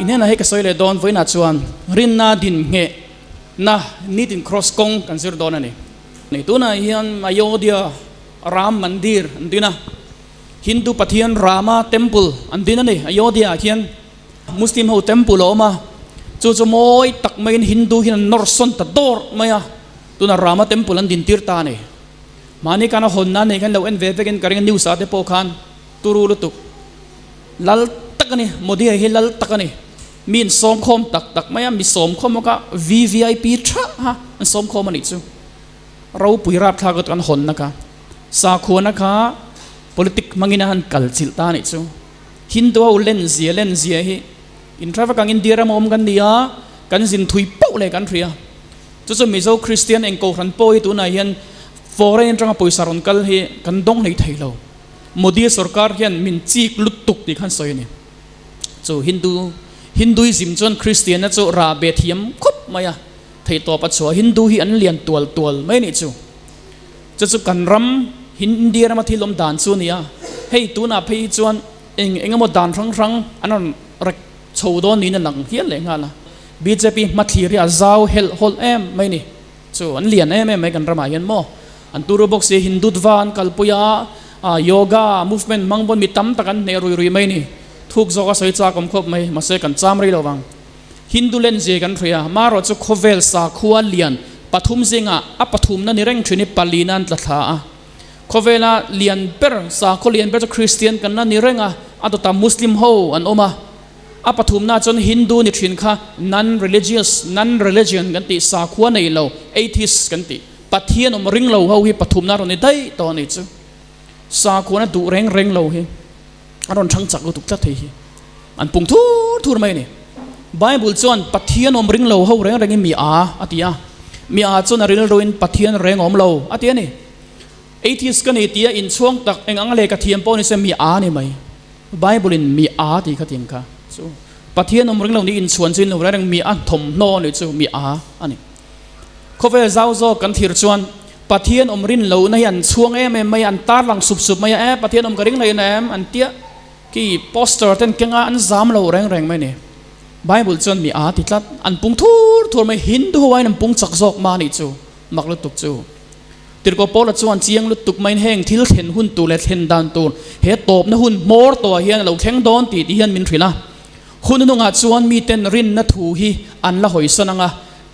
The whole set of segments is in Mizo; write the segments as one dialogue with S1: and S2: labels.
S1: Inhnenah hei ka sawi leh dawn vawiinah chuan rinna din ngheh na nitin cross kawng kan zir dawn a ni. Tunah hian Ayodhya Ram Mandir an din a, Hindu pathian Rama temple an din a ni. Ayodhya ah khian Muslim ho temple a awm a, chu chu mawi tak maiin Hindu hian an nawr sawn ta dawr mai a, tunah Rama temple an din tir ta a ni. Mahni khan a hawn nan nei khan lo en ve vekin ka ring a news ah te pawh khan turu lutuk. Lal tak a ni, Modi hi lal tak a ni. Mi in sawm khawm tak tak mai a, mi sawm khawm awk a VVIP tha ha an sawm khawm a nih chu. Ropui rapthlak lutuk an hawnna kha. Sakhuana kha politic hmangin a han kal chilh ta a nih chu. Hindu ho len zia len zia hi in hre vek ang India rama awm kan ni a, kan zin thui pauh leh kan hria. Chu chu Mizo Kristian eng kohhran pawh hi tunah hian foreign atanga pawisa rawn kal hi kan dawng hlei thei lo. Modi sorkar hian min chik lutuk tih khan sawi a ni. Chu Hindu Hinduism chuan Kristianna chu rah be thiam khawp mai a, theihtawp a chhuah. Hindu hi an lian tual tual mai a nih chu. Chu chu kan ram India rama thil awm dan chu a ni a. Hei tunah phei hi chuan eng eng emaw dan hrang hrang an rawn rek chho dawn niin a lang hial leh nghal a. Bjp hmathlir hi a zau helh hawlh em mai a ni. Chu an lian em em mai kan ramah hian maw. An turu bawk si Hindutva an kalpui a, yoga movement hmang pawn mi tam tak an hneh rui rui mai a ni. Thuk zawk a sawi chak awm khawp mai, mahse kan cham rei lo vang. Hindu lenzi kan hria, marawh chu khawvel sakhua lian pathum zingah a pathumna ni reng thin hi palina an tla thla a. Khawvela lian ber, sakhaw lian ber chu Kristian kan la ni reng a, a dawtah Muslim ho an awm a. A pathumna chuan Hindu ni thin kha non-religious, non-religion kan tih, sakhua nei lo, atheist kan tih, Pathian awm ring lo ho hi pathumna a rawn ni daih tawh a ni chu. Sakhuana duh reng reng lo hi a rawn thang chak lutuk tlat thei hi an pung thur thur mai a ni. Bible chuan Pathian awm ring lo ho reng rengin mi a a ti a, mi a chuan a rilruin Pathian reng awm lo a ti a ni. Atheist ka ni tia inchhuang tak eng ang lehkha thiam pawh ni se mi a ni mai. Bible in mi a tih kha tiang kha chu Pathian awm ring lo ni inchhuan chu in lo reng reng mi a thawmhnaw a nih chu mi a a ni. Khawvel zau zawk kan thlir chuan Pathian awm rin lohna hi an chhuang em em mai a, an tarlang sup sup mai a, e Pathian awm ka ring hlei em an tia khi poster ten kenga an zam lo reng reng mai a ni. Bible chuan mi a ti tlat, an pung thur thur mai, Hindu ho aiin an pung chak zawk mah a nih chu, mak lutuk chu. Tirhkoh Paula chuan chiang lutuk maiin heng thil thlen hun tur leh thlen dan tur he tawpna hun hmawr tawhah hian a lo thleng dawn tih tih hian min hrilh a. Hun hnungah chuan miten rinna thu hi an la hawisan ang a,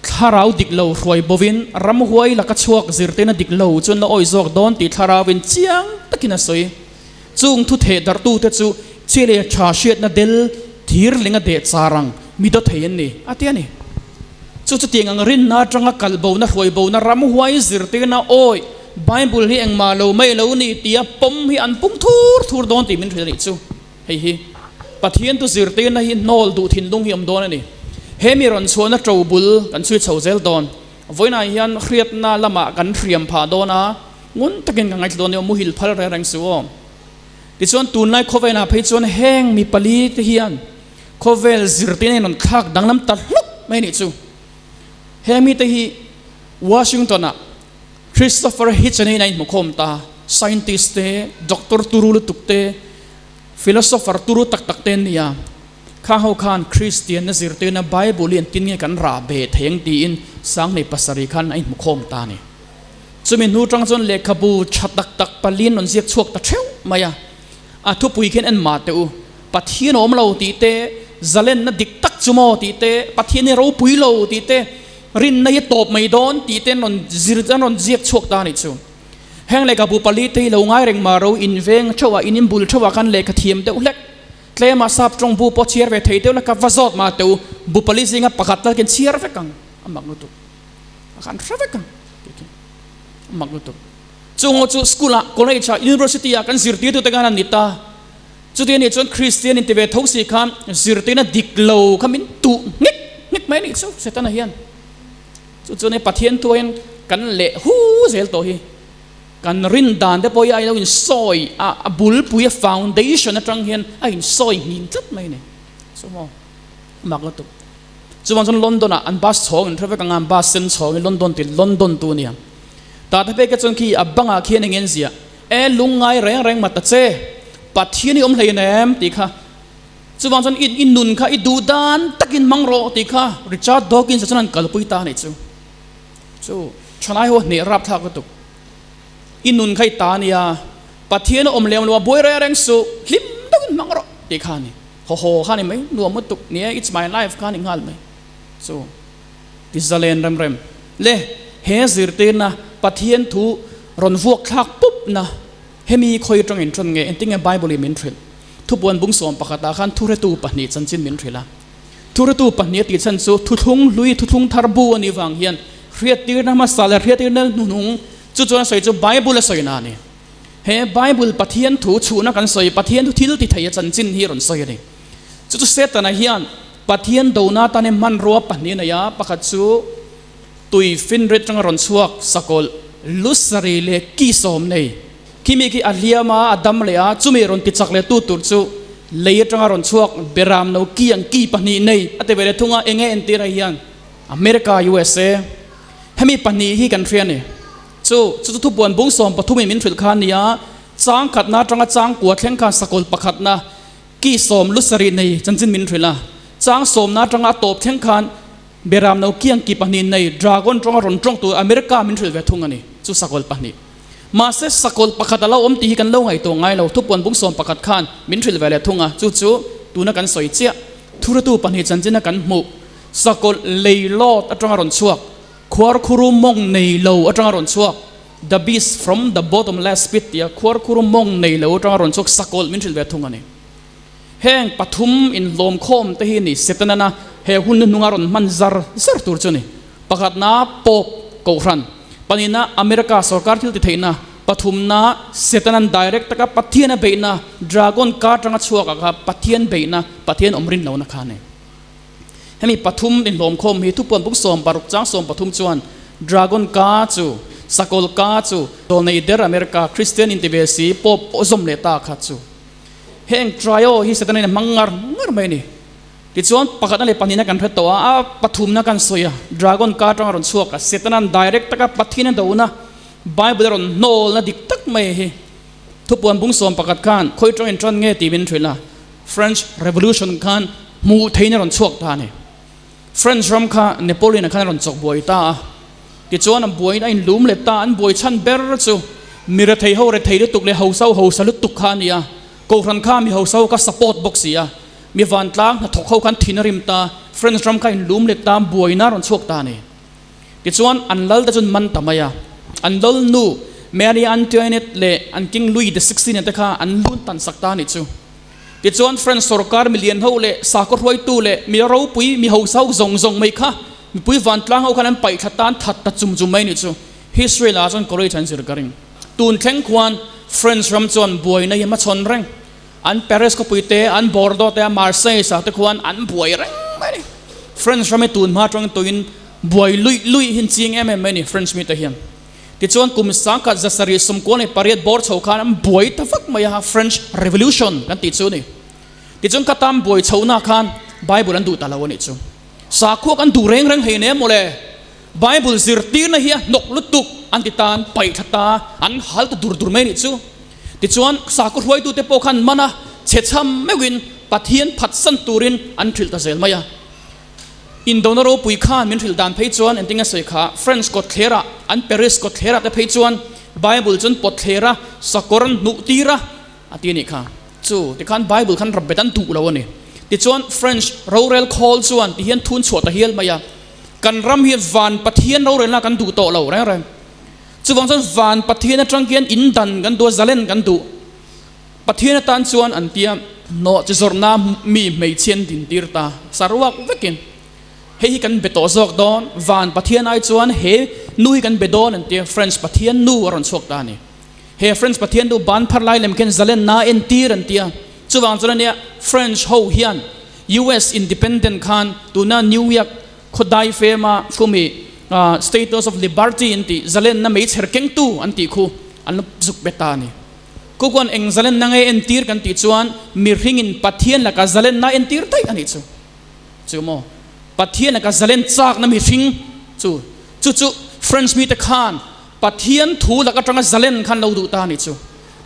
S1: thlarau dik lo hruai bovin ramhuai laka chhuak zirtirna dik lo chu an la awi zawk dawn tih thlarauin chiang takin a sawi. Chung thu theh darhtute chu chi leh tha hriatna del thir ling a deh char ang mi daw thei an ni, a ti a ni. Chu chutiang ang rinna atanga kal bona, hruai bona, ramhuai zirtirna, awi, Bible hi engmah lo mai lo ni tia pawm hi an pung thur thur dawn tih min hrilh a nih chu. Hei hi Pathian tu zirtirna hi hnawl duh thinlung hi awm dawn a ni. He mi rawn chhuahna to bul kan chhui chho zel dawn. Vawiinah hian hriatna lamah kan hriam phah dawn a, ngun takin ka ngaithla dawn nia, muhil phal reng reng suh aw. Tichuan tunlai khawvelah phei chuan heng mi pali te hian Khawvel zirtirna in rawn thlak danglam ta hluk mai nih chu. He mite hi Washington ah Christopher Hitchens in a inhmukhawm ta, scientist te, doctor turu lutuk te, philosopher turu tak tak te an ni a. Khang ho khan Kristianna zirtirna Bible hi engtin nge kan rah ve thei ang tiin Sangnei pasarih khan a inhmukhawm ta a ni. Chumi hnu tang chuan lehkhabu tha tak tak paliin rawn ziak chhuak ta theuh mai a. A thupui khian en mah teh u. Pathian awm lo tih te, zalenna dik tak chu maw tih te, Pathian hi ropui lo tih te, rinna hi tawp mai dawn tih te an rawn zir an rawn ziak chhuak ta a nih chu. Heng lehkhabu pali te hi lo ngai reng mah ro inveng theuh ah, in inbul theuh ah khan lehkha thiam deuh hlek, tlema sap tawng bu pawh chhiar ve thei deuh hlek kha va zawt mah teh u, bu pali zinga pakhat tal khian chhiar vek ang, a mak lutuk. A khan hre vek ang tih khi a mak lutuk. Chung ho chu school ah, college ah, university ah kan zirtirtute khan an ni ta. Chuti anih chuan Kristian in ti ve tho si khan zirtirna dik lo kha min tuh nghek nghek mai anih chu Setana hian. Chu chuan Pathian thu hian kan leh hu zel tawh hi. Kan rin dan te pawh hi a lo insawi a, a bulpui a foundation atang hian a insawi nghing tlat mai a ni. Chu maw? Mak lutuk. Chuvang chuan London ah an bus chhawng in hre vek anga an bus sen chhawng hi London ti London tu ania. Tah te pek chuan khi a bangah khian eng nge an ziah? E lungngai reng reng mah ta che, Pathian i awm hlein em? tih kha. Chuvang chuan i i nun kha i duh dan takin hmang rawh tih kha Richard Dawkins-a chuan an kalpui ta a nih chu. Chu thalai ho a hneh rapthlak lutuk. I nun kha i ta a nia, Pathian a awm lem lo a, buai reng reng suh, hlim deuhin hmang rawh tih kha a ni. Haw haw kha a ni mai, nuam lutuk nia, it's my life kha a ni nghal mai. Chu ti zalen rem rem le he zirtirna Pathian thu rawn vuak thlak pupna hemi khawi atang in ṭhawn nge engtin nge Bible in min hrilh? Thupuan bung 11 ah khan thuhretu pahnih chanchin min hrilh a. Thuhretu pahnih a tih chhan chu thuthlung hlui thuthlung thar bu a nih vang hian hriattirna hmasa leh hriattirna hnuhnung chu chuan a sawi chu Bible a sawina a ni. He Bible Pathian thu chhuhna kan sawi Pathian thu thil ti thei a chanchin hi rawn sawi a ni. Chu chu Setana hian Pathian dona atana hmanrua pahnih a nei a, pakhat chu tui finrit atanga rawn chhuak sakawlh lusari leh ki sawm nei. Khi mi khi a hliam a, a dam leh a, chumi rawn ti chak leh tu tur chu lei atanga rawn chhuak beram no ki ang ki pahnih nei a ti ve leh thung a, eng nge entir hei hian America, usa hemi pahnih hi kan hria a ni. Chu chu chu thupuan bung 13 in min hrilh kha a ni a, chang khatna atanga chang kua thleng khan sakawlh pakhatna Ki sawm lu sarih nei chanchin min hrilh a, chang sawmna atanga a tawp thleng khan Beram no kiang ki pahnih nei Dragon tawnga rawn tawng tur America min hrilh ve thung a ni, chu sakawlh pahnih. Mahse sakawlh pakhat a lo awm tih hi kan lo ngaihtuah ngai lo, thupuan bung 11 khan min hrilh ve leh thung a, chu chu tuna kan sawi chiah thuretu pahnih chanchina kan hmuh sakawlh lei lawt atanga rawn chhuak, khuarkhuru mawng nei lo atanga rawn chhuak. The beast from the bottomless pit tia khuarkhur mawng nei lo atanga rawn chhuak sakawlh min hrilh ve thung a ni. Heng pathum inhlawm khawm te hi ni Setanana he hun hnuhnunga rawn hman zar zar tur chu a ni. Pakhatna Pope Kohhran, pahnihna America sorkar thil ti theihna, pathumna Setanan direct taka Pathian a beihna, Dragon ka atanga chhuak ah kha Pathian beihna, Pathian awm rin lohna kha a ni. Hemi pathum inhlawm khawm hi thupuan buk 16 chang 13 chuan Dragon ka chu, Sakawlh ka chu, Dawlnei der America, Christian inti ve si, Pope pawh zawm leh ta kha chu. Heng trio hi Satan in a hmang ngar ngar mai a ni. Tichuan pakhatna leh pahnihna kan hre tawh a, a pathumna kan sawi a, Dragon ka atanga rawn chhuak a, Satan-a'n direct taka Pathian a dona, Bible a rawn hnawlna dik tak mai hi. Thupuan bung 11 khan khawi tawng in tan nge tih min hrilh a, French Revolution khan hmuh theihin a rawn chhuak ta a ni. French ram kha Napoleon-a khan a rawn chawk buai ta a, tichuan a buaiin a inlum let ta a, an buai chhan ber chu mi rethei ho rethei lutuk leh hausa ho hausa lutuk kha a ni a, Kohhran kha mi hausa ho kha support bawk si a, mi vantlang hnathawk ho khan thin a rim ta, French ram kha a inlum let ta, buaina a rawn chhuak ta a ni. Tichuan an lal te chuan man ta mai a, an lal nu Marie Antoinette leh an King Louis the Sixteenth te kha an lun tan sak ta a nih chu. Tichuan French sorkar milian ho leh sakhaw hruaitu leh mi ropui mi hausa ho zawng zawng mai kha mipui vantlang ho khan an paih thla tan that ta chum chum mai a nih chu. History lah chuan college an zir ka ring. Tun thleng khuan French ram chuan buaina hi a hmachhawn reng. An Paris khawpui te, an Bordeaux te, Marseilles ah te khuan an buai reng mai a ni. French ram hi tun hma atangin tuin buai luih luih hi an ching em em mai a ni French mite hian. Tichuan kum 1798 bawr chho khan an buai ta vak mai a, French Revolution kan tih chu a ni. Tichuan ka tan buai chhohna khan Bible an duh ta lo a nih chu. Sakhua kan duh reng reng hei nem mawle, Bible zirtirna hi a hnawk lutuk an ti ta, an paih thla ta, an hal ta dur dur mai a nih chu. Tichuan sakhaw hruaitute pawh khan man a chhe chham meuhin Pathian phatsan turin an hrilh ta zel mai a. Indona ropui khan min hrilh dan phei chuan engtin nge sawi kha, French kawtthlerah, an Paris kawtthlerah te phei chuan Bible chuan pawtthler a, sakawr an hnuh tir a, a ti a nih kha. Chu tikhan Bible khan rapbet an duh lo a ni. Tichuan French rorel khawl chuan tihian thun chhuah ta hial mai a, kan ram hi van Pathian rorelna kan duh tawh lo reng reng. Chuvang chuan van Pathian atang khian in dan kan duh a, zalen kan duh. Pathian atan chuan an tia nawh chi zawrhna mi hmeichhia an dintir ta saruak vekin hei hi kan be tawh zawk dawn, van Pathian ai chuan he nu hi kan be dawn an tia French Pathian nu a rawn chhuak ta a ni. He French Pathian nu ban phar lai lem khian zalenna a entir an tia. Chuvang chuan ania French ho hian US independent khan tuna New York Khawdai fema khumi Status of Liberty an tih zalenna meichher kengtu an tih khu an lo zuk bet ta a ni. Ku kuan eng zalenna nge entir kan tih chuan mihringin Pathian laka zalenna entir daih a nih chu. Chu maw? Pathian laka zalen chakna mihring chu. Chu chu French mite khan Pathian thu lak atanga zalen khan lo duh ta a nih chu.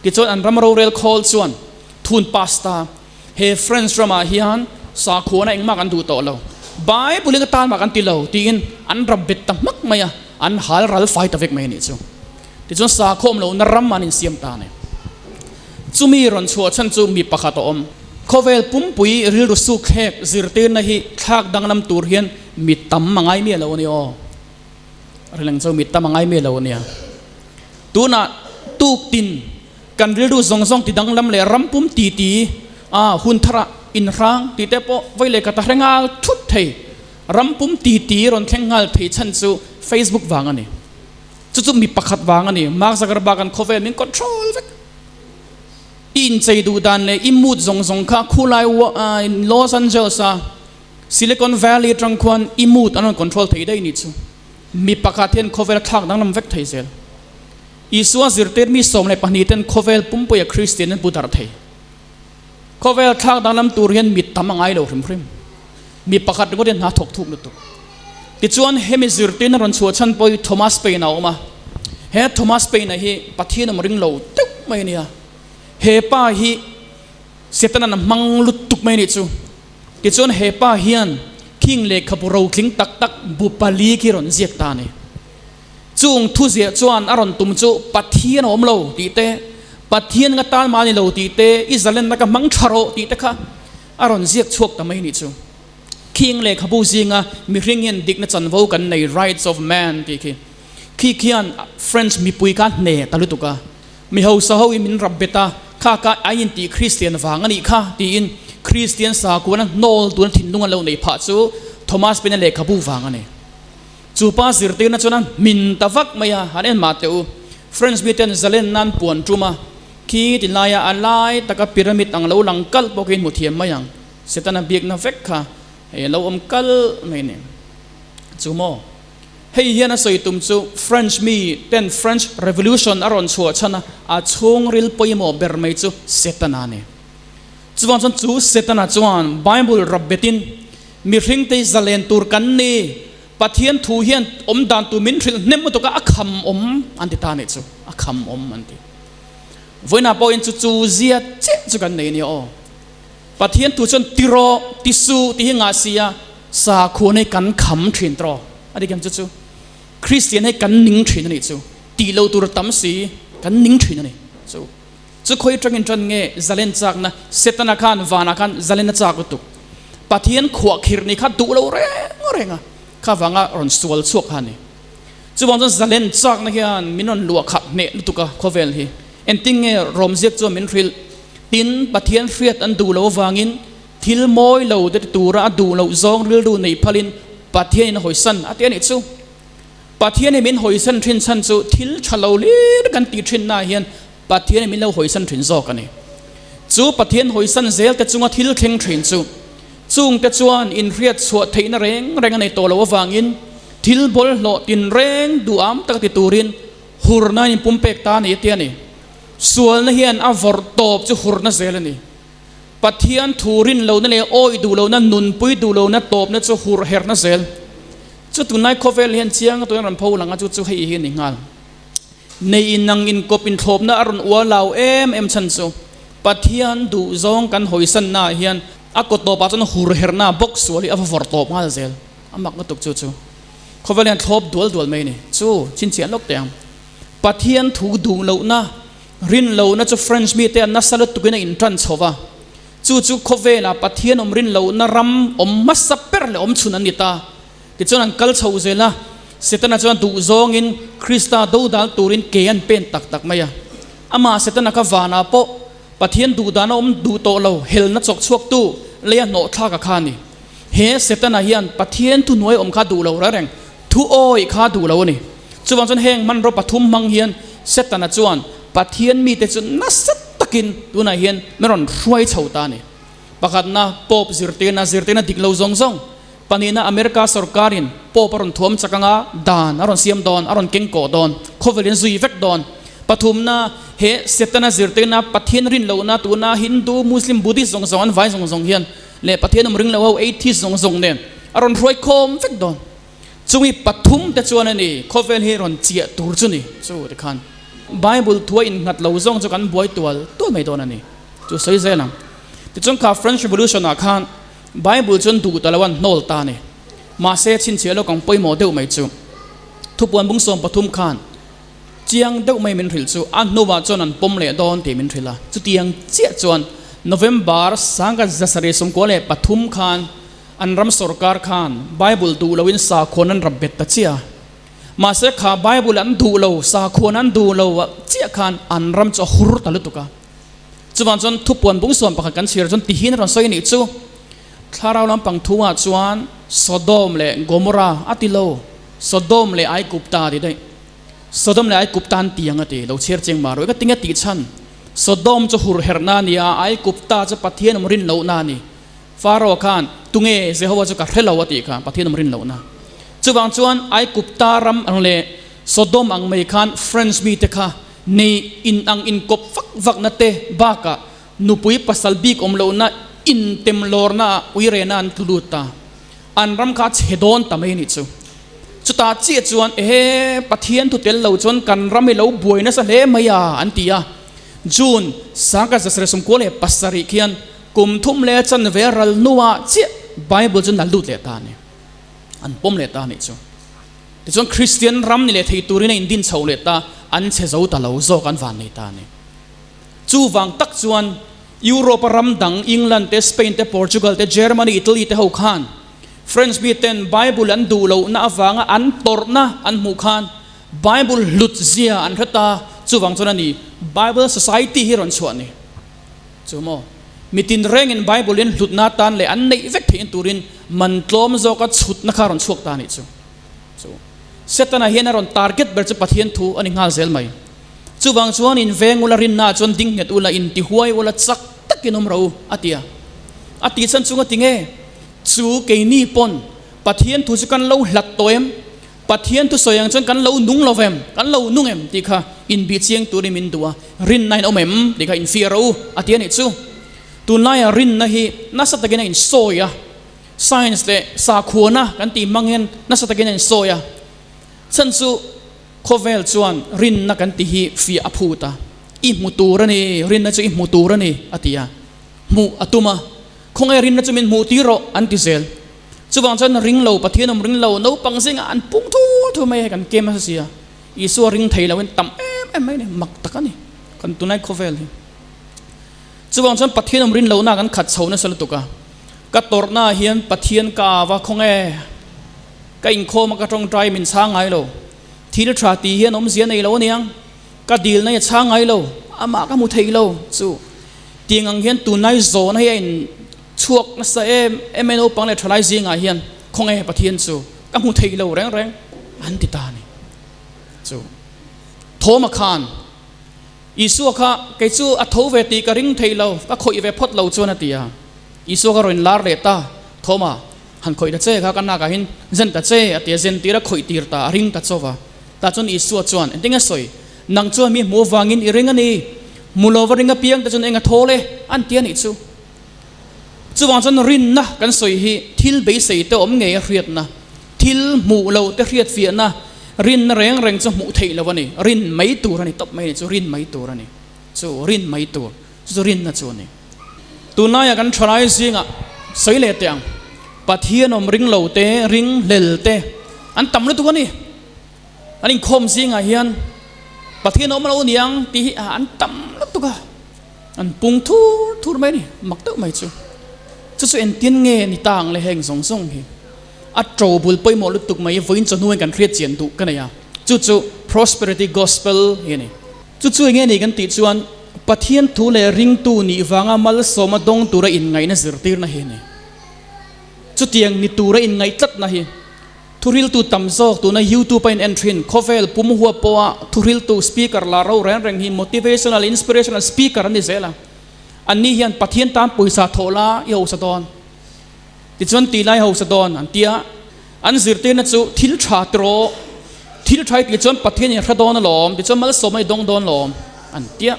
S1: Tichuan an ram rorel khawl chuan thun pass ta. He France ramah hian sakhuana engmah kan duh tawh lo, Bible in atan mah kan ti lo tiin an rap bet ta hmak mai a, an hal ral fai ta vek mai a nih chu. Tichuan sakhawm lohna ram an insiam ta a ni. Chumi rawn chhuah chhan chu mi pakhat a awm. Khawvel pumpui rilru suk thlek zirtirna hi thlak danglam tur hian mi tam a ngai miah lo a ni aw. Rileng chu mi tam a ngai miah lo a nia. Tunah tuk tin kan rilru zawng zawng ti danglam leh ram pum ti ti a hun tharah inhrang tih te pawh vawi leh khat a hre nghal thut thei. Ram pum ti ti rawn thleng nghal thei chhan chu Facebook vang a ni. Chu chu mi pakhat vang a ni. Mark Zuckerberg an khawvel min control vek. I inchei duh dan leh i mood zawng zawng kha khulai Los Angeles a Silicon Valley atang khuan i mood an rawn control thei daih ni chu. Mi pakhat hian khawvel a thlak danglam vek thei zel. Isua zirtir mi 12 ten khawvel pumpuia Kristian an pu darh thei. Khawvel thlak danglam tur hian mi tam a ngai lo hrim hrim. Mi pakhat ringawt hian hna thawk thuk lutuk. Tichuan hemi zirtirna rawn chhuah chhan pawh hi Thomas Paine a awm a. He Thomas Paine hi Pathian awm ring lo deuh mai a nia. He pa hi Setana'n a hmang lutuk mai a nih chu. Tichuan he pa hian khing lehkhabu rotling tak tak bu pali khi rawn ziak ta a ni. Chung thuziah chuan a rawn tum chu Pathian a awm lo tih te, Pathian nga tan mah a ni lo tih te, i zalenna ka hmang tha rawh tih te kha a rawn ziak chhuak ta mai a nih chu. Khing lehkhabu zinga mihring hian dikna chanvo kan nei, rights of man tih khi. Khi khian French mipui kha hne ta lutuk a, mi hausa ho in min rap bet a, kha ka a intih Kristian vang a nih kha tiin Kristian sakuana hnawl tuna thinlung an lo neih phah chu Thomas Paine lehkhabu vang a ni. Chu pa zirtirna chuan a hmin ta vak mai a, han en mah teh u. French miten zalen nan puan tum a, khi ti laia a lai taka pyramid ang lo lang kalh pawh khi hmu thiam mai ang. Setana biakna vek kha hei a lo awm kalh mai ni. Chu maw? Hei hian a sawi tum chu French mi ten French Revolution a rawn chhuah chhan a, a chhungril pawimawh ber mai chu Setana a ni. Chuvang chuan chu Setana chuan Bible rap betin mihringte hi zalen tur kan ni, Pathian thu hian awm dan tur min hrilh hnem lutuk a, a kham awm an ti ta a nih chu, a kham awm an ti. Vawiinah pawhin chu chu zia chiah chu kan nei a nia aw. Pathian thu chuan ti rawh, ti suh tih hi ngah si a, sakhua hi kan kham thin tawh a dik em chu chu. Kristian hi kan ning thin a nih chu, tih loh tur tam si kan ning thin a ni chu. Chu khawi atangin tan nge zalen chakna Setana khan vanah khan zalen a chak lutuk. Pathian khuahkhirh ni kha duh lo reng reng a, kha vanga rawn sual chhuak kha a ni. Chuvang chuan zalen chakna hian min rawn luah khat hneh lutuk a khawvel hi. Engtin nge rawmziak chuan min hrilh? Tin, Pathian hriat an duh loh avangin thil mawi lo te ti tura a duh loh zawng rilru neih phalin Pathianin a hawisan a ti a nih chu. Pathian hi min hawisan thin chhan chu thil tha lo lir kan tih thinnaah hian Pathian hi min lo hawisan thin zawk a ni. Chu Pathian hawisan zel te chunga thil thleng thin chu chungte chuan inhriat chhuah theihna reng reng a nei tawh loh avangin thil bawlhhlawh tinreng duham taka ti turin hurna in pumpek ta a ni a ti a ni. Sualna hian a vawrh tawp chu hurna zel a ni. Pathian thu rin lohna leh awih duh lohna, nunpui duh lohna tawpna chu hurh herna zel. Chu tunlai khawvel hian chiang tuin rawn pho lang a, chu chu hei hi a ni nghal. Nei inang inkawp inthlawpna a rawn uar lau em em chhan chu Pathian duh zawng kan hawisanna ah hian a kaw tawpah chuan hur herna bawk sual hi a va vawrh tawp nghal zel. A mak lutuk chu chu khawvel hian thlawp dual dual mai a ni. Chu chhinchhiah lawk teh ang. Pathian thu duh lohna, rin lohna chu French mite an nasa lutukin a intan chho va. Chu chu khawvelah Pathian awm rin lohna ram awm hmasa ber leh awm chhun an ni ta. Tichuan an kal chho zel a, Setana chuan duh zawngin Krista dodal turin ke an pen tak tak mai a. Amah Setana kha vanah pawh Pathian duhdana awm duh tawh lo, helna chawk chhuaktu leia hnawhthlak a kha a ni. He Setana hian Pathian thuhnuai awm kha duh lo reng, thu awih kha duh lo a ni. Chuvang chuan heng hmanraw pathum hmang hian Setana chuan Pathian mite chu nasa takin tunah hian min rawn hruai chho ta a ni. Pakhatna, Pope zirtirna, zirtirna dik lo zawng zawng. Pahnihna, America sorkarin Pope a rawn thuam chak anga dan a rawn siam dawn, a rawn keng kawh dawn, khawvelin zui vek dawn. Pathumna, he Setana zirtirna, Pathian rin lohna tuna Hindu, Muslim, Buddhist zawng zawng an vai zawng zawng hian leh Pathian awm ring lo ho atheist zawng zawng nen a rawn hruai khawm vek dawn. Chungi pathum te chuan a ni, khawvel hi rawn chiah tur chu ni, chu ti khan Bible thua innghat lo zawng chu kan buai tual tual mai dawn a ni, chu sawi zel ang. Tichuan kha French Revolution ah khan Bible chu an duh ta lo a, an hnawl ta a ni. Mahse chhinchhiah lawk ang pawimawh deuh mai chu thupuan bung 13 khan chiang deuh mai min hrilh chu a hnuah chuan an pawm leh dawn tih min hrilh a. Chutiang chiah chuan November 1993 khan an ram sorkar khan Bible duh loin sakhuan an rap bet ta chiah a. Mahse kha Bible an duh lo, sakhuan an duh lo chiah khan an ram chu a hur ta lutuk a. Chuvang chuan thupuan bung 11 kan chhiar chuan tihian a rawn sawi a nih chu, Thlarau lampang thuah chuan Sodom leh Gomorrah a ti lo, Sodom leh Aigupta a ti daih. Sodom leh Aigupta an ti ang a ti, lo chhiar chiang mah rawh. Ka tinge tih chhan? Sodom chu hur herhna a ni a, Aigupta chu Pathian awm rin lohna a ni. Pharaoh khan, Tunge Jehovah chu ka hre lo a tih kha, Pathian awm rin lohna. Chuvang chuan Aigupta ram ang leh Sodom ang mai khan French mite kha nei in ang inkawp vak vakna te bakah nupui pasal bik awm lohna intem lawrna ah uirena an tlu lut ta. An ram kha a chhe dawn ta mai a nih chu. Chutah chiah chuan ehe Pathian thu tel lo chuan kan ram hi lo buai nasa hle mai a an ti a. June 1997 khian kum thum leh chanve ral hnuah chiah Bible chu nal lut leh ta a ni. An pawm leh ta a nih chu. Tichuan Kristian ram ni leh thei turin a indin chho leh ta, an chhe zo ta lo zawk an van nei ta a ni. Chuvang tak chuan Europe a ram dang England te, Spain te, Portugal te, Germany, Italy te ho khan French mi ten Bible an duh lohna avanga an tawrhna an hmuh khan Bible hlut zia an hre ta, chuvang chuan a ni Bible Society hi rawn chhuah ni. Chu maw? Mi tinrengin Bible in hlutna atan leh an neih vek theihna turin man tlawm zawka chhutna kha a rawn chhuak ta a nih chu. Chu Setana hian a rawn target ber chu Pathian thu a ni nghal zel mai. Chuvang chuan in veng ula rinnaah chuan ding nghet ula, in ti huai ula, chak takin awm rawh u, a ti a. A tih chhan chunga ti nge? Chu keini pawn Pathian thu chu kan lo hlat tawh em? Pathian thu sawi ang chuan kan lo nung lo vem? Kan lo nung em? tih kha inbih chiang turin min duh a, rinna in awm em? tih kha infiah rawh u, a ti a nih chu. Tunlaia rinna hi nasa takin a insawi a, science leh sakhuana kan tih hmang hian nasa takin a insawi a, chhan chu khawvel chuan rinna kan tih hi fiah a phut a, i hmu tur a ni, rinna chu i hmu tur a ni, a ti a, hmuh a tum a, khawnge rinna chu min hmuh tir rawh an ti zel. Chuvang chuan ring lo, Pathian awm ring lo, naupang zingah an pung thur thur mai a, hei kan kem nasa si a, Isua ring thei loin tam em em mai a ni, mak tak a ni kan tunlai khawvel hi. Chuvang chuan Pathian awm rin lohna kan khat chho nasa lutuk a, ka tawrhna ah hian Pathian ka au a, khawnge ka inkhawm a ka tawngtai min chhang ngai lo, thil tha tih hian awmzia nei lo aniang, ka dilna hi a chhang ngai lo, amah ka hmu thei lo chu tiang ang hian tunlai zawhna hi a in Chhuak nasa em em e naupang leh thalai zingah hian khawnge Pathian chu ka hmu thei lo reng reng an ti ta a ni. Chu Thawma khan Isua kha kei chu a tho ve tih ka ring thei lo, ka khawih ve phawt lo chuan a ti a. Isua kha rawn lar leh ta, Thawma han khawih ta che kha ka nakah hin zen ta che a ti a, zen tir a khawih tir ta a ring ta chauh a. Tah chuan Isua chuan engtin nge sawi? Nang chuan mi hmuh avangin i ring a ni, hmu lova ring apiang te chuan eng a thawl e an ti a nih chu. Chuvang chuan rinna kan sawi hi thil beisei te awm ngei a hriatna, thil hmuh lo te hriat fiahna, rinna reng reng chu hmuh theih lo a ni. Rin mai tur a ni tawp mai a ni chu, rin mai tur a ni chu, rin mai tur chu chu rinna chu a ni. Tunlaia kan thalai zingah sawi leh teh ang, Pathian awm ring lo te, ring hlel te an tam lutuk a ni. An inkhawm zingah hian Pathian awm lo niang tih hi an tam lutuk a. An pung thur thur mai a ni, mak deuh mai chu. Chu chu engtin nge ni ta ang le heng zawng zawng hi. A to bul pawimawh lutuk mai vawiin chawhnuin kan hriat chian duh ka nei a, chu chu Prosperity Gospel hi a ni. Chu chu enge ni kan tih chuan Pathian thu leh ringtu nih vanga malsawma dawng tura inngaihna zirtirna hi a ni. Chutiang ni tura inngaih tlatna hi. Thuriltu tam zawk tuna YouTube a in en thin, khawvel pum huap pawha thuriltu speaker la ro reng reng hi motivational, inspirational speaker an ni zel a. Anni hian Pathian tan pawisa thawh la i hausa dawn, tichuan tih lai hausa dawn an ti a. An zirtirna chu thil tha tiraw, thil tha i tih chuan Pathian in hre dawn alawm, tichuan malsawm a i dawng dawn lawm an ti a.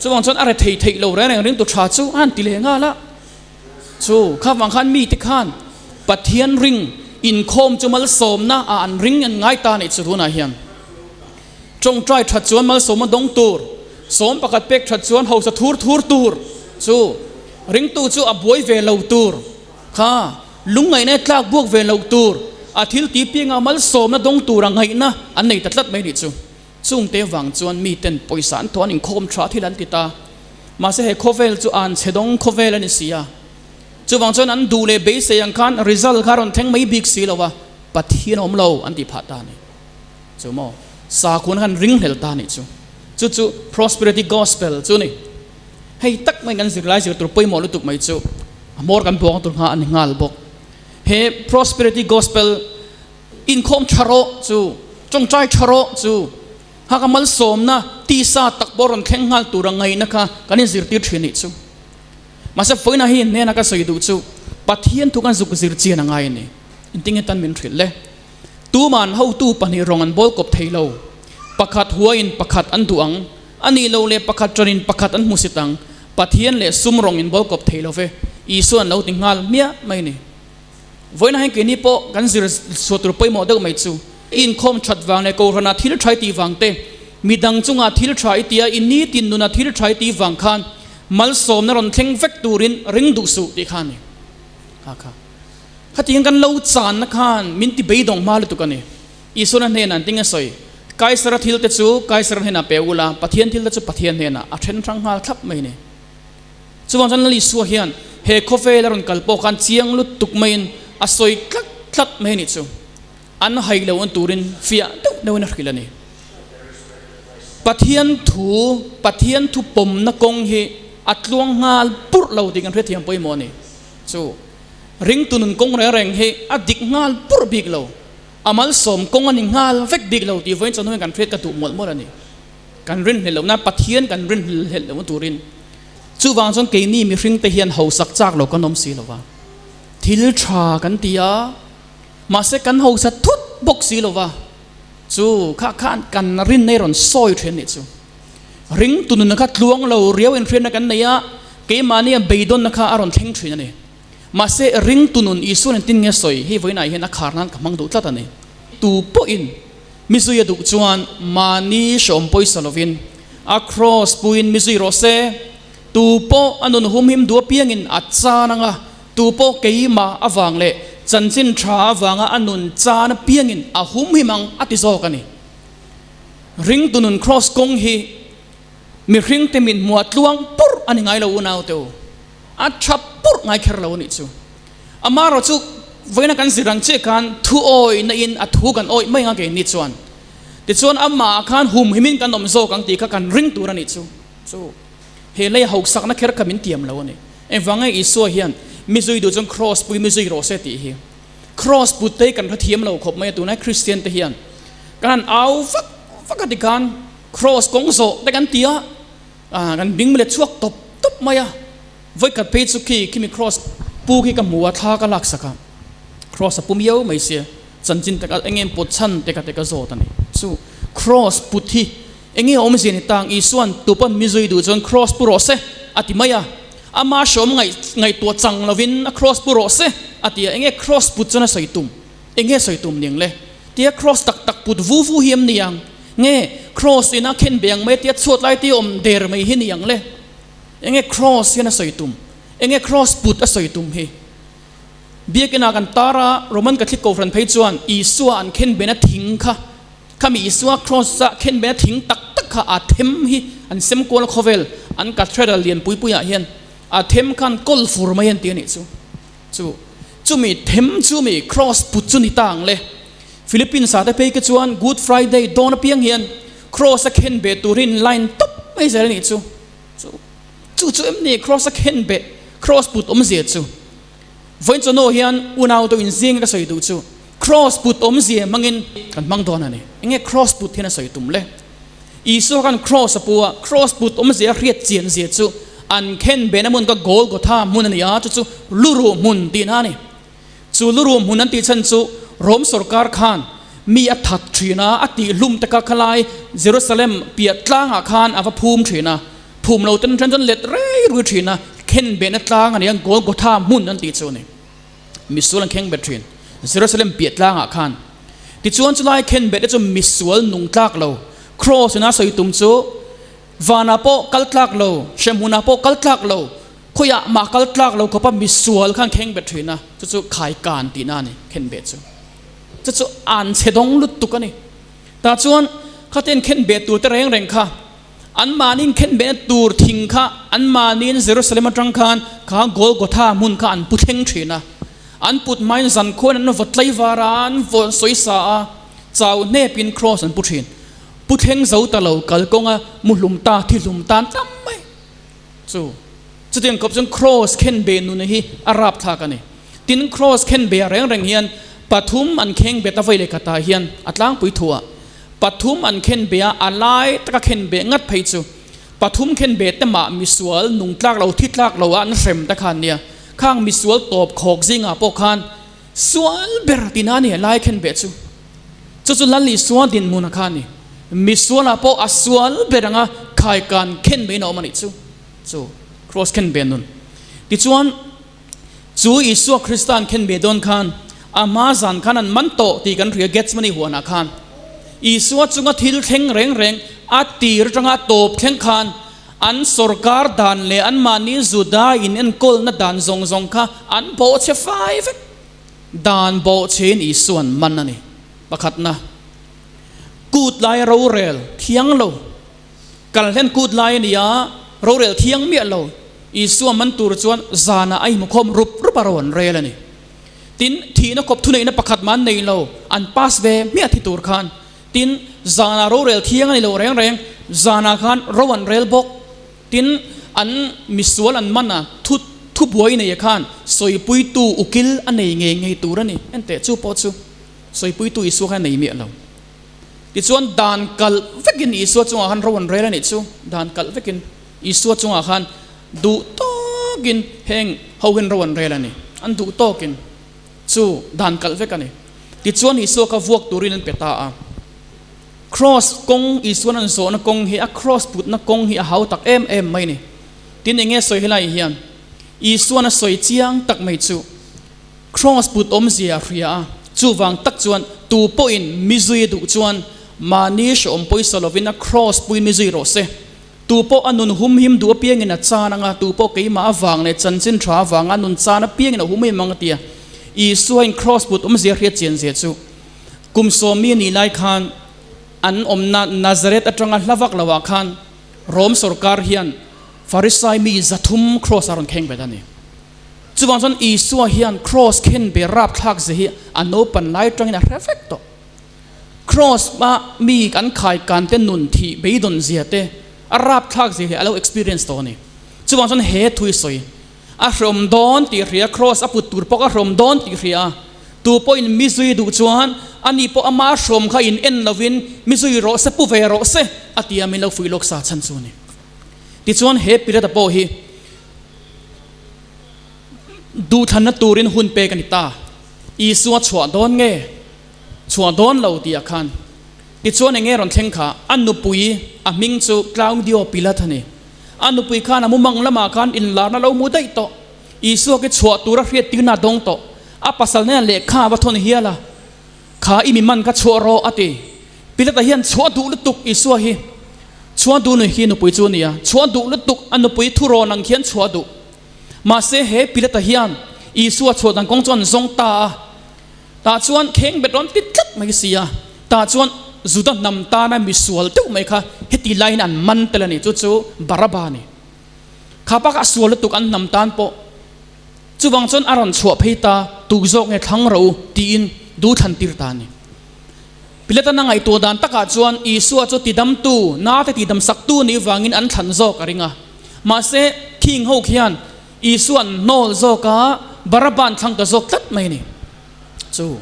S1: Chuvang chuan a rethei theih lo reng reng ringtu tha chu a han ti leh nghal a. Chu kha vang khan mite khan Pathian ring inkhawm chu malsawmna ah an ring an ngai ta anih chu tunah hian tawngtai that chuan malsawmna dawng tur, 11 pek that chuan hausa thur thur tur chu. Ringtu chu a buai ve lo tur kha lungngaihna e tlak buak ve lo tur, a thil ti pianga malsawmna dawng tura ngaihna an nei ta tlat mai nih chu. Chungte vang chuan miten pawisa an thawh an inkhawm tha thil an ti ta. Mahse he khawvel chu an chhe dawng khawvel a ni si a. Chuvang chuan an duh leh beisei ang khan result kha a rawn thleng mai bik si lo a, Pathian a awm lo an tih phah ta a ni. Chu maw? Sakhua khan ringhlel ta a nih chu. Chu chu prosperity gospel chu a ni. Hei tak mai kan zirlai zir tur pawimawh lutuk mai chu a hmawr kan buang tur kha a ni nghal bawk. He prosperity gospel inkhawm tha rawh chu, tawngtai tha rawh chu, nghaka malsawmna tisa tak pawh rawn thleng nghal tura ngaihna kha kan inzirtir thin nih chu. Mahse vawiinah hi hnena ka sawi duh chu Pathian thu kan zuk zir chian a ngai a ni. Engtinge tan min hrilh le? Tuman hotu pahnih rawng an bawl kawp thei lo. Pakhat huaiin pakhat an duh ang, a nih loh leh pakhat ṭanin pakhat an hmusit ang. Pathian leh sum rawng in bawl kawp thei lo ve, Isua an lo ti nghal hmiah mai a ni. Vawiinah hian keini pawh kan zir chhuah tur pawimawh deuh mai chu, i inkhawm ṭhat vang leh Kohhranah thil ṭha i tih vang te, midang chungah thil ṭha i tia i nitin nunah thil ṭha i tih vang khan malsawmna rawn thleng vek turin ring duh suh tih kha a ni. Kha kha. Khatiang kan lo channa khan min ti beidawng hma lutuk a ni. Isuana hnenah an tinge sawi, Kaisara thil te chu Kaisara hnenah pe ula, Pathian thil te chu Pathian hnenah a then hrang nghal thlap mai a ni. Chuvang chuan Lal Isua hian he khawvel a rawn kal pawh khan chiang lutuk maiin a sawi tlat tlat mai a nih chu. An hai lo an turin fiah deuh deuhin a hrilh a ni. Pathian thu, Pathian thu pawmna kawng hi a tluang nghal purh lo tih kan hrethiam pawimawh a ni. Chu ringtu nun kawng reng reng hi a dik nghal purh bik lo, a malsawm kawng a ni nghal vek bik lo tih vawiin chawhnu hian kan hriat ka duh mawlh mawlh a ni. Kan rinhlelh lohna Pathian kan rinhlelh lohna turin chuvang chuan keini mihring te hian hausak chak lo kan awm si lo va, thil tha kan ti a, mahse kan hausa thut bawk si lo va, chu kha khan kan rinna hi rawn sawi thin nih chu. Ringtu nunna kha tluang lo riau inhriatna kan nei a, keimahnia beidawnna kha a rawn thleng thin a ni. Mahse ringtu nun Isuan engtin nge sawi hei vawiinah hian a khar nan ka hmang duh tlat a ni. Tu pawhin mi zui a duh chuan mahni hrawm pawisa lovin a kraws puiin mi zui rawh se. Tu pawh a nun humhim duh apiangin a chan anga, tu pawh keimah avang leh chanchin tha avanga a nun chan apiangin a humhim ang a ti zawk a ni. Ringtu nun kraws kawng hi mihringte min hmuah tluang purh a ni ngai lo unaute u. A tha purh ngai kher lo a nih chu. Amaherawh chu vawiina kan zir ang chiah khan thu awihna in a thu kan awih mai ang a keini chuan. Tichuan amah ah khan humhimin kan awm zawk ang tih kha kan ring tur a nih chu. Chu he lei hauhsakna kher kha min tiam lo a ni. Engvang nge Isua hian mi zui duh chuan kraws pui mi zui rawh se tih hi. Kraws put te hi kan hrethiam lo khawp mai a tunlai Kristian te hian kan han au vak vak a tikhan kraws kawng zawh te kan ti a. Ah, kan bing let chhuak tawp tawp mai a, vawikhat phei chu khi khimi cross pu khi ka hmu a, thla ka laksak a, cross a pu miau mai sia, chanchin taka eng nge put chhan te ka te ka zawt a ni. Chu cross put hi eng nge awmzia ni tang, Isua'n tupawn mi zui duh chuan cross pu rawh se a ti mai a, ama hrawm ngaih ngaihtuah chang lovin a cross pu rawh se a ti a, eng nge cross put chuan a sawi tum, eng nge sawi tum niang le? Tia cross tak tak put vu vu hi em ni ang? Nge cross in a khen be ang mai tia chhuat lai te awm der mai hi ni ang le? Enge cross hian a sawi tum? Enge cross put a sawi tum hi? Biakina kan tar a, Roman Catholic Kohhran phei chuan Isua an khen bena thing kha, khami Isua cross a khen bena thing tak tak kha a them hi an sem kual a khawvel an cathedral lian pui pui ah hian a them khan kawl fur mai an ti a nih chu. Chu chumi them chumi cross put chu ni ta ang le. Philippines ah te phei khi chuan Good Friday dawn apiang hian cross a khen beh turin line tawp mai zel a nih chu. Chu chu chu em ni cross a khen beh cross put awmzia chu. Vawiin chawhnu hian unau deuh inzing ka sawi duh chu cross put awmzia hmangin kan hmang dawn a ni. Enge cross put hian a sawi tum le? Isua khan cross a pu a, cross put awmzia a hriat chian zia chu an khen behna hmun kha Golgotha hmun a ni a, chu chu luruh hmun tihna a ni. Chu luruh hmun an tih chhan chu Rom sorkar khan mi a that thin a, a tihhlum te kha khalai Jerusalem piah tlangah khan a va phum thin a, phum lo ten then chuan let rei rui thin a, khen behna tlang a ni a, Golgotha hmun an tih chu a ni. Misual an kheng bet thin Jerusalem piah tlangah khan. Tichuan chulai khen bet te chu misual nung tlak lo, Cross ina sawi tum chu vanah pawh kal tlak lo, hremhmunah pawh kal tlak lo. Khawiah mah kal tlak lo khawpa misual khan kheng bet thin a, chu chu khai kan tihna a ni, khen beh chu. Chu chu an chhe dawng lutuk a ni. Tah chuan khatin khen beh tur te reng reng kha, anmahniin khen behna tur thing kha anmahniin Jerusalem atang khan kha Golgotha hmun kha an pu thleng thin a. An put hmain zankhuain an vaw tlaivar a, an vaw sawisa a, chau hnepin kraws an pu thin. Pu thleng zo ta lo kalkawnga muhlum ta, thihlum tan tam mai. Chu chutiang kawp chuan kraws khen beh nuna hi a rapthlak a ni. Tin, kraws khen beh reng reng hian pathum an kheng bet a vei leh khatah hian a tlangpui thuah pathum an khen beh a, a lai taka khen beh ngat phei chu pathum khen beh te mah misual nung tlak lo thi tlak lo a an hrem te khan nia. Khang misual tawp khawk zingah pawh khan sual ber tina a ni a lai khen beh chu. Chu chu Lal Isua dinhmun a kha a ni. Misualah pawh a sual ber anga khaikan khen beiin a awm a nih chu. Chu Kraws khen be nun. Tichuan, chu Isua Krista an khen be dawn khan a hma zan khan an man tawh tih kan hria Gethsemane huanah khan. Isua chunga thil thleng reng reng a tir atanga a tawp thleng khan an sawrkar dan leh anmahni Juda in enkawlna dan zawng zawng kha an bawhchhe fai vek. Dan bawhchhein Isua'n man a ni. Pakhatna, kut laia rorel thiang lo. Kal hlen kut lai a ni a, rorel thiang miah lo. Isua man tur chuan zanah a inhmukhawm rup rup a ro an rel a ni. Tin, thihna kawp thuneihna pakhat mah an nei lo, an pass ve hmiah thi tur khan. Tin, zanah rorel thiang a ni lo reng reng, zanah khan ro an rel bawk. Tin, an misual an man a, thu thubuai nei a khan sawipuitu ukil a nei ngei ngei tur a ni. Enteh, chu pawh chu sawipuitu Isua khan a nei miah lo. Tichuan, dan kalh vekin Isua chungah khan ro an rel a nih chu. Dan kalh vekin Isua chungah khan duh tawkin heng ho hian ro an rel a ni. An duh tawkin chu dan kalh vek a ni. Tichuan, Isua kha vuak turin an pe ta a. Kraws kawng, Isuan an zawhna kawng hi, a kraws putna kawng hi a hau tak em em mai ni. Tin enge sawi helai hian Isuan a sawi chiang tak mai chu kraws put awmzia a hria a, chuvang tak chuan tu pawhin mi zui a duh chuan mahni hrehawm pawisa lovin a kraws puiin mi zui rawh se. Tu pawh a nun humhim duh apiangin a chan anga, tu pawh keimah avang leh chanchin tha avanga a nun chan apiangin a humhim ang a ti a. Isuain kraws put awmzia a hriat chianzia chu Kum sawmi a nih lai khan an awmna Nazareth atanga hla vak loah khan Rom sorkar hian Farisai mi 300 kraws a rawn kheng bet a ni. Chuvang chuan Isua hian kraws khen be rapthlak ze hi a naupan lai atangin a hre vek tawh. Kraws a mi an khai kan te nun thih beidawn zia te a rapthlak zia hi a lo experience tawh a ni. Chuvang chuan he thu hi sawi A hrawm dawn tih hria, Kraws a put tur pawh a hrawm dawn tih hria. Tu pawhin mi zui duh chuan ani pawh ama hrawm kha in en lovin mi zui rawh se, pu ve rawh se a ti a, min lo fuih lawk sa chhan chu a ni. Tichuan he Pilata pawh hi duhthlanna turin hun pek a ni ta. Isua chhuah dawn nge? Chhuah dawn lo tih ah khan. Tichuan enge rawn thleng kha? A nupui, a hming chu Claudio Pilat a ni. A nupui khan a mumang lamah khan inlarna lo mu daih tawh. Isua khi chhuah tura hriat tirna a dawng tawh. A pasal hnenah lehkha a va thawn hial a, Kha i mi man kha chhuah rawh, a ti. Pilata hian chhuah duh lutuk Isua hi. Chhuah duh nui khi nupui chu a ni a, chhuah duh lutuk a nupui thurawn ang khian chhuah duh. Mahse he Pilata hian Isua chhuah dan kawng chu an zawng ta a. Tah chuan kheng bet rawn ti tlat mai si a, tah chuan Juda hnam tana misual deuh mai kha heti laiin an man tel a ni, chu chu Baraba a ni. Kha bakah sual lutuk an hnam tan pawh chuvang chuan a rawn chhuah phei ta, tuk zawk nge thlang ro tiin du thlan tir ta a ni. Pilatan a ngaihtuah dan takah chuan Isua chu tidamtu, nate tidamsaktu nih vangin an thlan zawk a ring a, mahse khing ho khian Isua an hnawl zawk a, Baraba an thlang ta zawk tlat mai a ni. Chu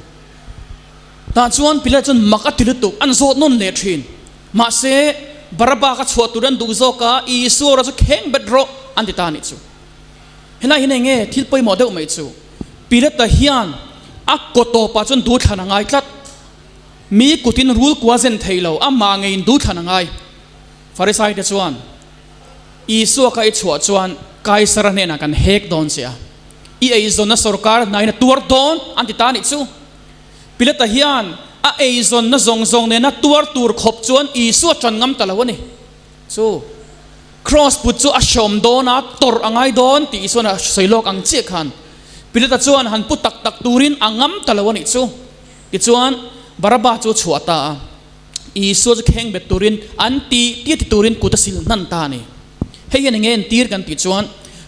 S1: tah chuan Pilate chuan mak a ti lutuk, an zawt nawn leh thin. Mahse, Baraba kha chhuah tur an duh zawk a, Isua erawh chu kheng bet rawh an ti ta a nih chu. Helai hian eng nge thil pawimawh deuh mai chu, Pilate-a hian a kaw tawpah chuan duhthlan a ngai tlat. Mi kutin rul kua zen thei lo, amah ngeiin duhthlan a ngai. Farisai te chuan, Isua kha i chhuah chuan Kaisara hnenah kan hek dawn che a, i eizawnna sawrkar hnain a tuar dawn an ti ta anih chu. Pilata hian a eizawnna zawng zawng nena tuar tur khawp chuan Isua tan ngam ta lo a ni. Chu. Kraws put chu a hrawm dawn a, tawrh a ngai dawn tih Isua'n a sawi lawk ang chiah khan Pilata chuan han pu tak tak turin a ngam ta lo a nih chu. Tichuan, Baraba chu a chhuah ta a, Isua chu kheng bet turin an ti tia ti turin kut a sil hnan ta a ni. Hei hian enge entir kan tih chuan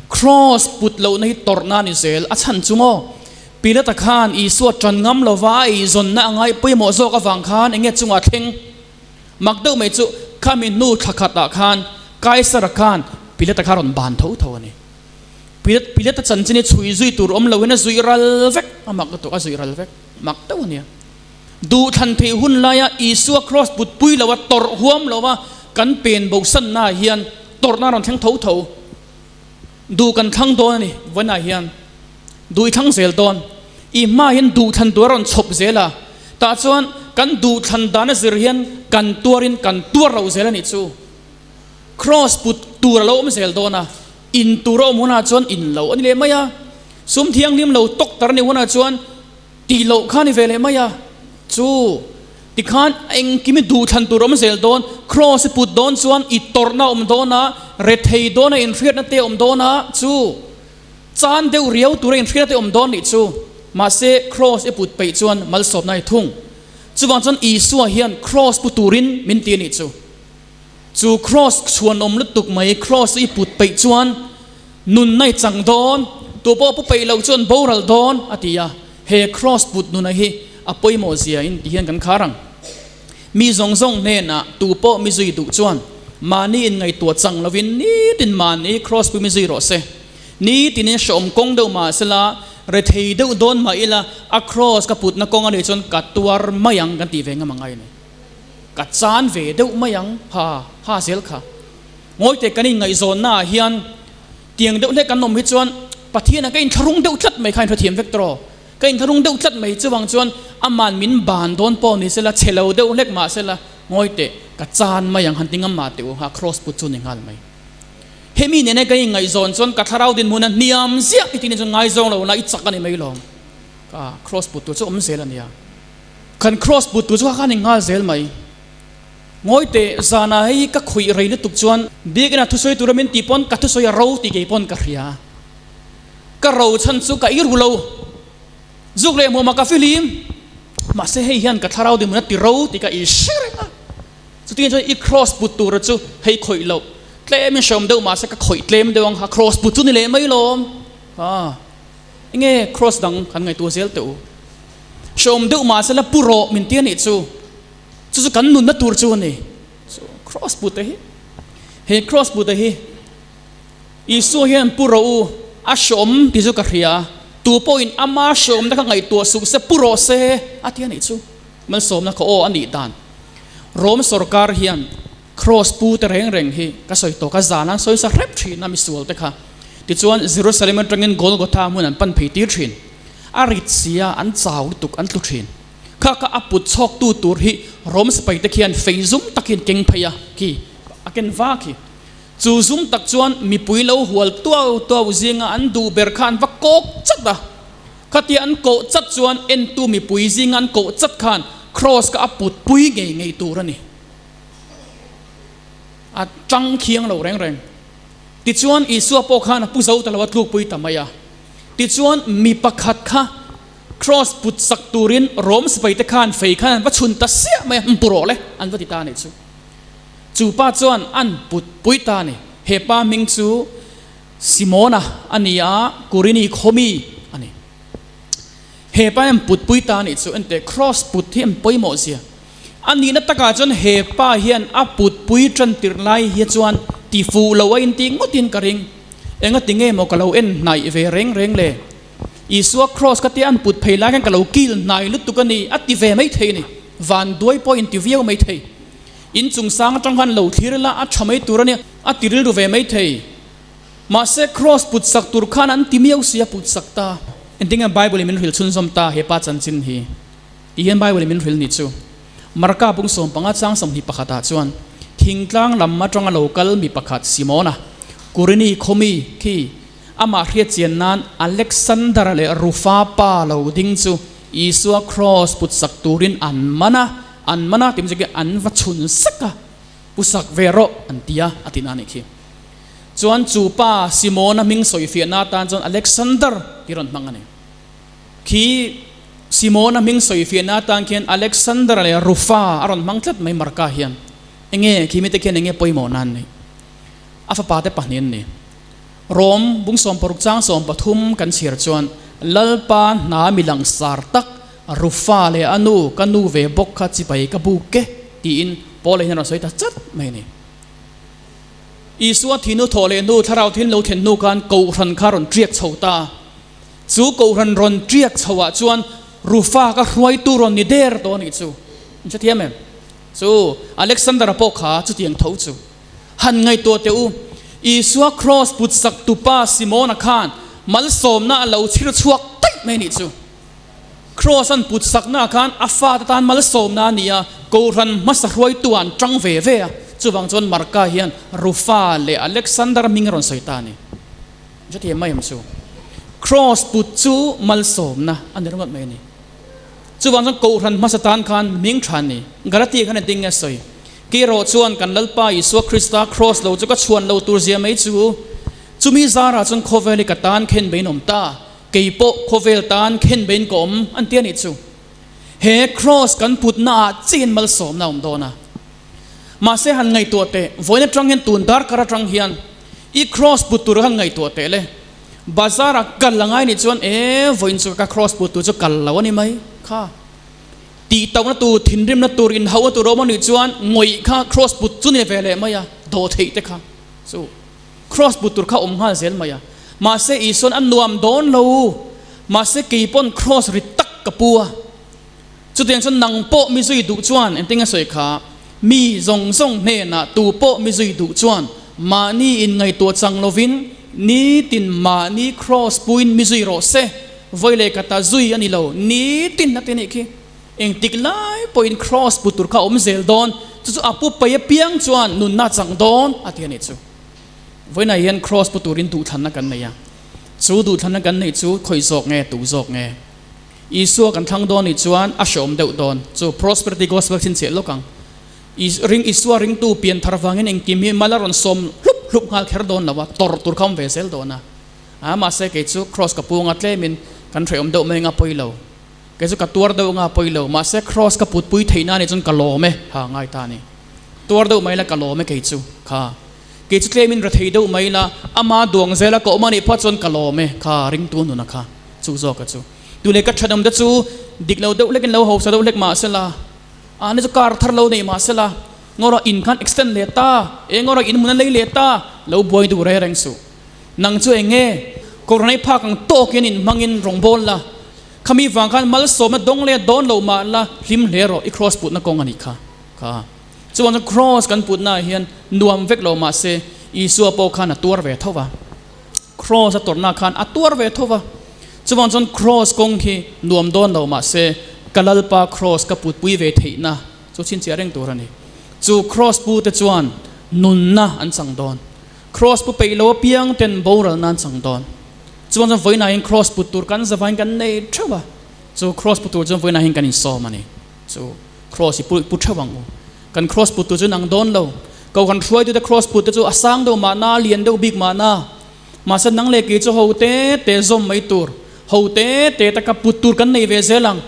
S1: Kraws put lohna hi tawrhna a ni zel a chhan chu maw? Pilata khan Isua tan ngam lova a eizawnna a ngaih pawimawh zawk avang khan enge chungah thleng Mak deuh mai chu khami hnu thla khatah khan Kaisara khan Pilata kha rawn ban tho tho a ni. Pilat Pilata chanchin hi chhui zui tur awm loin a zuih ral vek a mak lutuk a zuih ral vek mak deuh a nia. Duhthlan theih hun laia Isua kraws put pui loa tawrh huam loa kan pen bosannaah hian tawrhna a rawn thleng tho tho. Duh kan thlang dawn a ni vawiinah hian duh i thlang zel dawn. I hmaah hian duhthlan tur a rawn chhawp zel a, tah chuan kan duhthlan dan a zir hian kan tuarin kan tuar lo zel a nih chu. Kraws put tur a lo awm zel dawn a, in tur a awm hunah chuan in lo a ni leh mai a, sum thianghlim lo tawk tar a nih hunah chuan Tih loh kha ni ve leh mai a, chu tikhan engkim i duhthlan tur awm zel dawn, cross i put dawn chuan i tawrhna awm dawn a, rethei dawn a inhriatna te awm dawn a, chu chan deuh riau tura inhriatna te awm dawn nih chu, mahse cross i put peih chuan malsawmna i thung. Chuvang chuan Isua hian cross pu turin min ti a nih chu. Chu cross chhuanawm lutuk mai cross i put peih chuan Nunna i chang dawn, tu pawh pu peih loh chuan boral dawn, a ti a. He kraws put nuna hi a pawimawh zia in ti hian kan khar ang. Mi zawng zawng hnenah tu pawh mi zui duh chuan mahni inngaihtuah chang lovin nitin mahni kraws pu mi zui rawh se. Nitinin hrehawm kawng deuh mah sela, rethei deuh dawn mah ila a kraws ka putna kawng a nih chuan ka tuar mai ang kan tih ve ngam angai a ni. Ka chan ve deuh mai ang, ha ha zel kha. Ngawite kan inngaihzawnna ah hian tiang deuh hlek kan awm hi chuan Pathian ah ka inthlahrung deuh tlat mai kha inhrethiam vek tawh. Ka inthlahrung deuh tlat mai chuvang chuan aman min ban dawn pawh ni sela, chhe lo deuh hlek mah sela, ngawite ka chan mai ang han ti ngam mah teh u ha cross put chu ni nghal mai. Hemi nena ka inngaihzawn chuan ka thlarau dinhmun a hniam ziah i tih chuan ngaizawng lo la i chak a ni mai lawm. Ka cross put tur chu awm zel a nia. Kan cross put tur chu kha khan inghal zel mai. Ngawi teh, zanah hei ka khawih rei lutuk chuan biakina thusawi tura min tih pawn ka thusawi a ro tih kei pawn ka hria. Ka ro chhan chu ka iru lo. Zuk leh hmuamah ka fihlim. Mahse hei hian ka thlarau dinhmun a ti ro tih ka ihre reng a. Chutiang chuan i cross put tura chu hei khawih loh. Tlem in hreawm deuh mahse ka khawih tlem deuh ang kha cross put chu ni leh mai lawm. Ha. Enge cross dang kan ngaihtuah zel teh u. Hreawm deuh mahse la pu rawh min ti a nih chu. Chu chu kan nunna tur chu a ni. Chu cross pute hi, he cross pute hi Isua hian pu rawh u, a hreawm tih chu ka hria, tu pawhin ama hreawmna kha ngaihtuah suh se, pu rawh se a ti a nih chu. Malsawmna kha aw a nih dan. Rom sorkar hian cross pu te reng reng hi ka sawi tawk a, zan an sawi sa hrep thin a misual te kha. Tichuan Jerusalem atangin Golgotha hmun an pan phei tir thin. A rit sia an chau lutuk an tlu thin. Kha kha a put chhawk tu tur hi Rom sipai te khian fei zum takin keng phei a khi a ken va khi. Chu zum tak chuan mipui lo hual tuau tuau zinga an duh ber kha an va kawk chat a. Khatia an kawh chat chuan entu mipui zinga an kawh chat khan Kraws kha a put pui ngei ngei tur a ni. A tang khiang lo reng reng. Tichuan Isua pawh khan a pu zo ta lo a tlukpui ta mai a. Tichuan mi pakhat kha Cross put sak turin Rom sipai te khan fei khan an va chhun ta siah mai a, pu rawh le, an va ti ta a nih chu. Chu pa chuan an put pui ta a ni. He pa hming chu Simona a ni a, Kurini khawmi a ni. He pa hian put pui ta a nih chu, enteh cross put hi an pawimawh zia. A nihna takah chuan he pa hian a put pui tan tirh lai hi chuan ti fuh lo a intih ngawtin ka ring. Engati nge maw ka lo en hnaih ve reng reng le? Isua cross ka tia an put phei lai khan ka lo kil hnai lutuk a ni, a ti ve mai thei a ni. Van duai pawh in ti viau mai thei. In chung sang atang khan lo thlir ila a tha mai tur a nia, a ti rilru ve mai thei. Mahse cross put sak tur khan an ti miau si a put sak ta. Engtin nge Bible in min hrilh chhunzawm ta he pa chanchin hi? Ti hian Bible in min hrilh ni chu. Marka bung 15 chang 21 ah chuan thingtlang lam atanga lo kal mi pakhat Simona, Kurini khawmi khi, Amah hriatchian nan Alexander leh Rufa pa lo ding chu Isua kraws put sak turin an man a, an man a tih chu an va chhun sek a, pu sak ve rawh an ti a, a ti na a nih khi. Chuan chu pa Simona hming sawifiahna atan chuan Alexander tih rawn hmang a ni. Khi Simona hming sawifiahna atan khian Alexander leh Rufa a rawn hmang tlat mai Marka hian. Enge khi mite khian enge pawimawh nan ni? A fapa te pahnih an ni. Rom bung 60 chang 13 kan chhiar chuan Lalpa hna mi langsar tak Rufa leh a nu ka nu ve bawk kha chipai ka buk e tiin Paula hian a rawn sawi ta chat mai a ni. Isua thihnu thawh leh hnu thlarau thil lo thlen hnu khan Kohhran kha rawn ṭiak chho ta a. Chu Kohhran rawn ṭiak chho ah chuan Rufa ka hruaitu rawn ni der tawh a nih chu. In hrethiam em? Chu Alexander-a pawh kha chutiang tho chu. Han ngaihtuah teh u, Isua kraws put sak tupa Simona khan malsawmna a lo chhir chhuak daih mai a nih chu. Kraws an put sakna khan a fate tan malsawmna a ni a, Kohhran hmasa hruaitu ah an tang ve ve a, chuvang chuan Marka hian Rufa leh Alexander hming a rawn sawi ta a ni. Hrethiam mai em chu? Kraws put chu malsawmna a ni ringawt mai a ni. Chuvang chuan Kohhran hmasa tan khan hming tha a ni. Galatia khan engtin nge a sawi? Kerawh chuan kan Lalpa Isua Krista kraws lo chu ka chhuan lo tur zia mai chu, chumi zarah chuan khawvel hi ka tan khen bein awm ta. Kei pawh khawvel tan khen bein ka awm an ti a nih chu. He kraws kan putna ah chiin malsawmna a awm dawn a. Mahse han ngaihtuah teh, vawiin atang hian tun darkar atang hian i kraws put tur han ngaihtuah teh le. Bazar ah kal a ngai nih chuan e vawiin chu ka kraws put tur chu kal lo a ni mai kha. Tih tauhna tur, thinrimna tur, inhauhna tur a awm a nih chuan ngawih kha kraws put chu ni ve leh mai a, dawh theih te kha chu. Kraws put tur kha awm nghal zel mai a. Mahse Isuan a nuam dawn lo. Mahse kei pawn kraws rit tak ka pu a. Chutiang chuan nang pawh mi zui duh chuan engtin nge sawi kha? Mi zawng zawng hnenah tu pawh mi zui duh chuan mahni inngaihtuah chang lovin nitin mahni kraws puin mi zui rawh se. Vawi leh kata zui a ni lo. Nitin a ti anih khi. Engtik lai pawhin kraws put tur kha a awm zel dawn, chu chu a pu pai apiang chuan nunna a chang dawn a ti a nih chu. Vawiinah hian kraws pu turin duhthlanna kan nei a, chu duhthlanna kan neih chu khawih zawk nge, tu zawk nge? Isua kan thlang dawn nih chuan a hreawm deuh dawn, chu prosperity gospel chhinchhiah lawk ang. Ring Isua ringtu pian thar vangin engkim hi mal a rawn sawm hlup hlup nghal kher dawn lo a, tawrh tur kha awm ve zel dawn a. A mahse kei chu kraws ka pu anga tlemin kan hreawm deuh mai anga pawi lo. Kei chu ka tuar deuh nga pawi lo, mahse kraws ka putpui theih na nih chuan ka lawm e, ha ngai ta a ni. Tuar deuh mai la ka lawm e kei chu, kha. Kei chu tlemin rethei deuh mai la, ama duang zela ka awm a nih phawt chuan ka lawm e, kha ringtu nuna kha, chu zawk a chu. Tu leh ka thenawm te chu dik lo deuh hlekin lo hausa deuh hlek mah sela, a ni chu car thar lo nei mah sela, ngawrah in khan extend leh ta, eng ngawrah in hmun an lei leh ta, lo buai duh reng reng suh. Nang chu eng nge? Kohhran ei phak ang tawkin in hmangin rawngbâwl la. Khami vang khan malsawmna dawng leh dawn lo mah la hlim hle rawh, i kraws putna kawng a nih kha. Kha. Chuvang chuan kraws kan putnaah hian nuam vek lo mah se Isua pawh khan a tuar ve tho va. Kraws a tawrhna khan a tuar ve tho va. Chuvang chuan kraws kawng hi nuam dawn lo mah se ka Lalpa kraws ka putpui ve theihna chu chhinchhiah reng tur a ni. Chu kraws pute chuan nunna an chang dawn. Kraws pu peih lo apiang ten boralna an chang dawn. Chuan chuan vawiinah hian kraws put tur kan zavain kan nei theuh a, chu kraws pu tur chuan vawiinah hian kan insawm a ni. Chu kraws hi pu pu theuh ang u. Kan kraws put tur chu nang dawn lo. Kohhran hruaitute kraws put te chu a sang deuh mahna, a lian deuh bik mahna. Mahse nang leh kei chu ho te te zawm mai tur, ho te te taka put tur kan nei ve zel ang.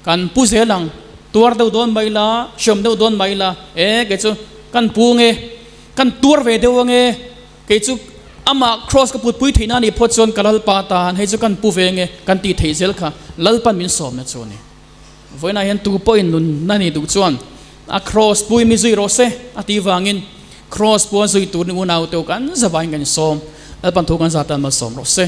S1: Kan pu zel ang. Tuar deuh dawn mai la, hriam deuh dawn mai la, e kei chu kan pu nge, kan tuar ve deuh ange, kei chu amah kraws ka putpui theihna a nih phawt chuan ka Lalpa tan hei chu kan pu ve nge kan tih theih zel kha Lalpan min sawmna chu a ni. Vawiinah hian tu pawhin nunna nih duh chuan a kraws pui mi zui rawh se a tih vangin kraws pua zui tur ni unau teu kan zavain kan insawm. Lalpan thu kan za tan malsawm rawh se.